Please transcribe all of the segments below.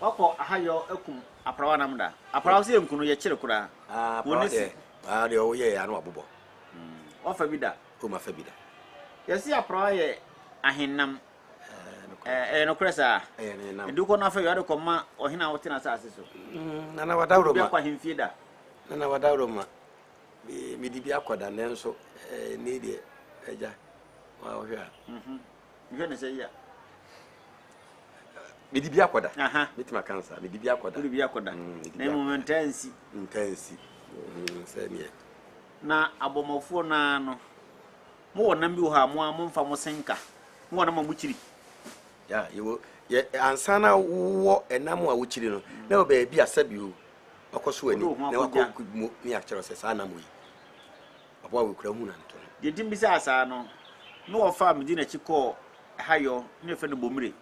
Wakɔ ahayɔ akum aprawa nam da? Aprawa sɛ yɛnku no, yɛkyere koraa. Ah, aprawa deɛ, ah, deɛ ɔyɛ yɛ ano abobɔ. Wafa bi da? O, mafa bi da. Yɛse aprawa yɛ ahennam. Ɛyɛ nokorɛ saa? Ɛyɛ ne nam. Nti wokɔ no afɛ wia de kɔma ɔhene a wote n'asase so? Nana wadaworo ma. Bi akɔ ahemfie da? Nana wadaworo ma. Mede bi akɔ da nanso ɛnne deɛ agya wohwɛ a. Mehwɛ ne sɛ yia. Mede bi akɔda. Mɛtumi aka nsa. Mede bi akɔda. Wode bi akɔda. Na mmom ntaa nsi. Ntaa nsi. Sɛ neɛ. Na abɔmmɔfoɔ no ara no, mowɔ nam bi wɔ hɔ a mo ara momfa mo se nka. Mowɔ nam a mokyiri. Ya, yɛwɔ yɛ ansa na wowɔ ɛnam a wokyiri no, na wɔ baabi a sɛbi o, wakɔ so ani na wakɔ mu ne akyerɛ sɛ saa nam yi. Aboa wei kura hu na nto no. Deɛ nti mebisaa saa no, na wɔfaa me dii n'akyi kɔɔ Hayɔ, ne yɛfrɛ no Bomire.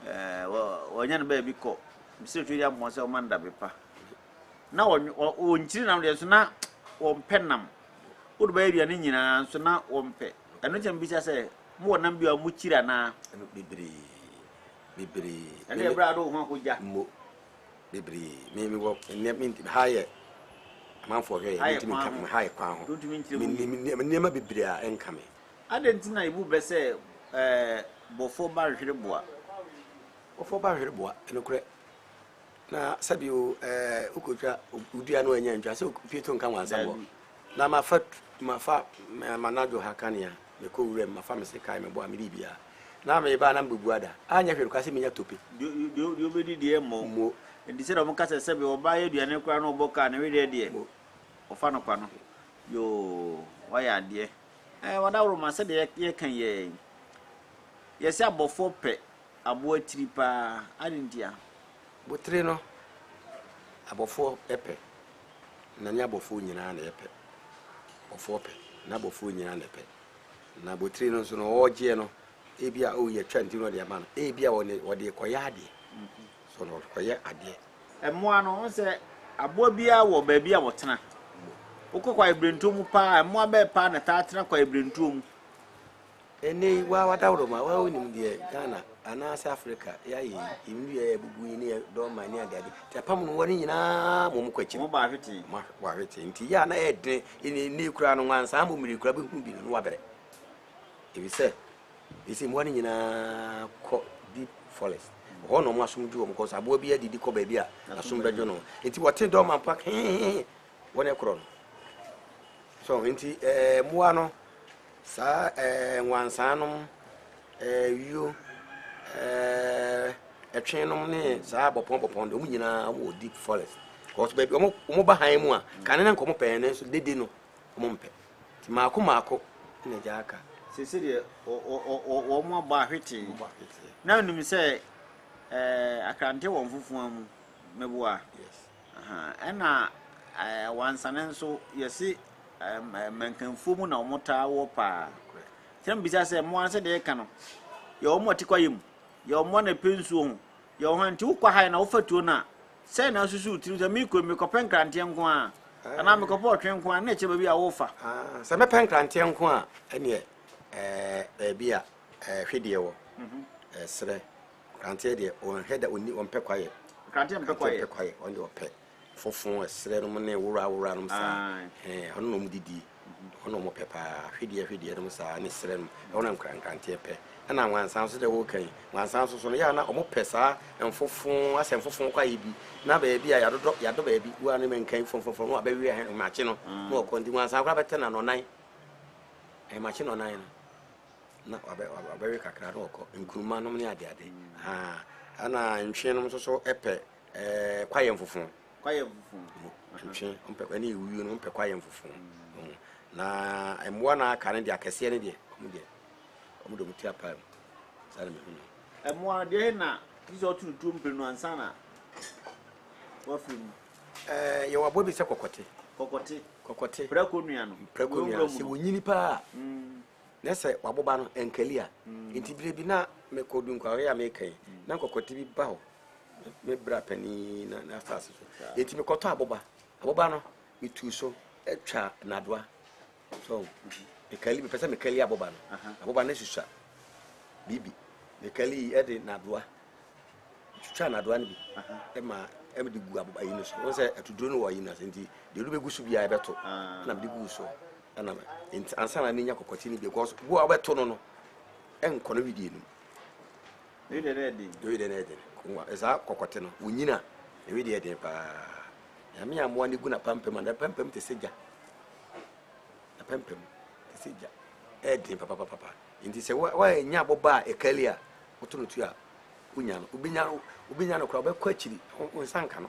Ɛɛ, wɔanya no baabi kɔ. Mesrɛ Twedi Ampɔn sɛ ɔma no dabe pa. Na wɔnkyiri nam deɛ nso na wɔmpɛ nam. Wode bɛyɛ aduane nyinaa nso na wɔmpɛ. Ɛno nti na mebisa sɛ, mowɔ nam bi a mokyiri anaa? Ɛno bebree, bebree. Ɛno yɛ berɛ a wode wo ho akɔgya. Mo. Bebree. Me me wɔ nneɛma me ha yɛ amanfoɔ hwɛ yɛ mentumi nka me ha yɛ kwan ho. Menim nneɛma bebree a ɛnka me. Adɛn nti na yɛbu bɛ sɛ ɛɛ bɔfoɔ ba nhwere boa? Bɔfoɔ ba nhwere boa, ɛnokorɛ. Na sɛbi o ɛɛ wokɔtwa wodua no anya ntwa sɛ pie to nka wansa bɔ. Na mafa mafa manadwo ha kanea mekɔ wuram mafa me sekan mebɔ a me biribiara. Na meba a na mebebu ada. Anyɛ hwee koraa sɛ menya tope. Deɛ ɔbɛdi deɛ mmɔ. Mmo. Enti sɛdeɛ wɔka sɛ sɛbe ɔbaa yɛ aduane koraa na ɔbɔ kaa ne wedeɛ deɛ, ɔfa no kwa no. Yoo, wayɛ adeɛ. Ɛɛ, wadaworoma, sɛdeɛ yɛka yi ara yi, yɛse abɔfoɔ pɛ aboa tiri paa, adɛn ntia? Botire no, abɔfoɔ pɛ, na nyɛ abɔfoɔ nyinaa na ɛpɛ. Abɔfoɔ pɛ, na abɔfoɔ nyinaa na ɛpɛ. Na abotire no nso no, ɔregyeɛ no, ebi a oh yɛtwa nti na ɔde ama no, ebi a ɔne ɔde rekɔyɛ adeɛ. So na ɔde kɔyɛ adeɛ. Mmoa no, wohu sɛ aboa biara wɔ baabi a wɔtena. Wokɔ kwaebirentuo mu paa a, mmoa bɛn paa na ɛtaa tena kwaebirentuo mu? Ɛnnɛ yi, waa w'adaworoma, waa wonim deɛ Ghana anaasɛ Africa yɛayɛ yi, yɛn nnua a yɛabubu yi ne yɛn dɔmma ne adeade. Nti apam no wɔn nyinaa ma wɔn kɔ akyiri. Wɔn ba ahwete. Wɔn ahwete. Nti yɛ a na ɛyɛ den. Ɛnɛ yi koraa no nwansaa mmɔ mmiri koraa bɛhunu bi no na wabrɛ. Ɛfiri sɛ, ɛsɛ mmoa no nyinaa kɔ deep forest. Ɛhɔ na wɔn asom dwo wɔn kɔ sɛ aboa bi adidi kɔ baabi a n'asom bɛdwo no. Nti wɔte dɔmma mpo a hee wɔn ɛkorɔ no. So nti ɛɛ mmoa no saa ɛɛ nwansaa nom ɛɛ wio ɛɛ ɛtwe nom ne saa bɔpɔn bɔpɔn de wɔn nyinaa wɔn wɔ deep forest. Kɔs baabi wɔn wɔn ba han mu a kane na nka wɔn pɛɛ nanso dede no wɔn mpɛ. Nti maako maako na agya aka. Sese deɛ wɔn abɔ ahwete. Na nim sɛ ɛɛ akrante wɔ mfofoa mu meboa. Yes. Ɛna wansane nso yɛse mankanfuo mu na wɔn taa wɔ paa. Sɛ mbisa sɛ mmoa no sɛdeɛ yɛka no yɛ wɔn a wɔte kwaeɛ mu, yɛ wɔn a na ɛpɛ nsuo ho, yɛ wɔn a nti wokɔ ha na wofa tuo no a sɛn na asusu wo tirim sɛ meekɔ mekɔpɛ nkranteɛ nko a anaa mekɔpɛ ɔtwe nko a na ɛkyerɛ baabi a wofa. Sɛ mɛpɛ nkranteɛ nko a ɛneɛ baabi a hwedeɛ wɔ serɛ Kranteɛ deɛ ɔnhwɛ da ɔnni ɔmpɛ kwaeɛ. Kranteɛ mpɛ kwaeɛ. Mpɛ kwaeɛ ɔno deɛ ɔpɛ fofo ɛserɛ nom ne wora wora nom saa ɛɛ ɔno na ɔmo didi ɔno na ɔmo pɛ paa hwedeɛ hwedeɛ nom saa ne serɛ nom ɛhɔ na nkran nkranteɛ pɛ ɛna nwansan nso deɛ wɔka yi nwansan nso so no yɛ a na ɔmo pɛ saa mfofo asɛ mfofo kwaeɛ bi na baabi a yɛadodɔ yɛadɔ baabi wura ne mɛnkan fofofo no abɛwe ɛhɛn makye no na ɔkɔ nti nwansan koraa bɛtɛ na nɔnan ɛmakye nɔnan no na wabɛwe kakra na ɔkɔ nkuruma nom ne adeade haa ɛna ntwe nom nso so pɛ ɛɛ kwaeɛ mfofo kwaeɛ mfofo ntwe ɔmpɛ ɛne ewuo no ɔmpɛ kwaeɛ mfofo na mmoa na aka no deɛ akɛseɛ no deɛ ɔmo deɛ ɔmo de ɔmo ti apaa mu saa na mehu no mmoa no deɛ na gye sɛ ɔto ne tuo mprenu ansa na wafiri mu ɛɛ yɛwɔ aboa bi sɛ kɔkɔte kɔkɔte kɔkɔte prako nua no prako nua sɛ wɔnyini paa Na sɛ waboba no ɛnkali a. Nti berɛ bi na mekɔ Dunkwawee a meka yi, na nkɔkɔte bi ba hɔ, me bra panin na n'asase so. Nti mekɔtɔ aboba. Aboba no, metuu so twa nnadoa. So, mekali, mepɛ sɛ mekali aboba no. Aboba no susua biribi. Mekali ɛde nnadoa. Metwitwa nnadoa no bi ma ɛde gu aboba yi no so. Wɔn sɛ atuduro no wɔ yi no ase nti deɛ ɔde bɛgu so biara ɛbɛto. Ɛna mede gu so. Ɛna nti ansa na menya kɔkɔte no bi because wo a wobɛto no no ɛnkɔ no widie no mu. Ne deɛ na ɛden. Ne deɛ na ɛden. Saa kɔkɔte no wonyina ne deɛ ɛden paa. Nyame amoa no gu n'apampam a n'apampam te sɛ gya. N'apampam te sɛ gya. Ɛden papapapa. Nti sɛ woanya aboba a ɛkali a woto no tu a wonya no wobɛnya no wobɛnya no koraa wobɛkɔ akyiri wo nsa nka no.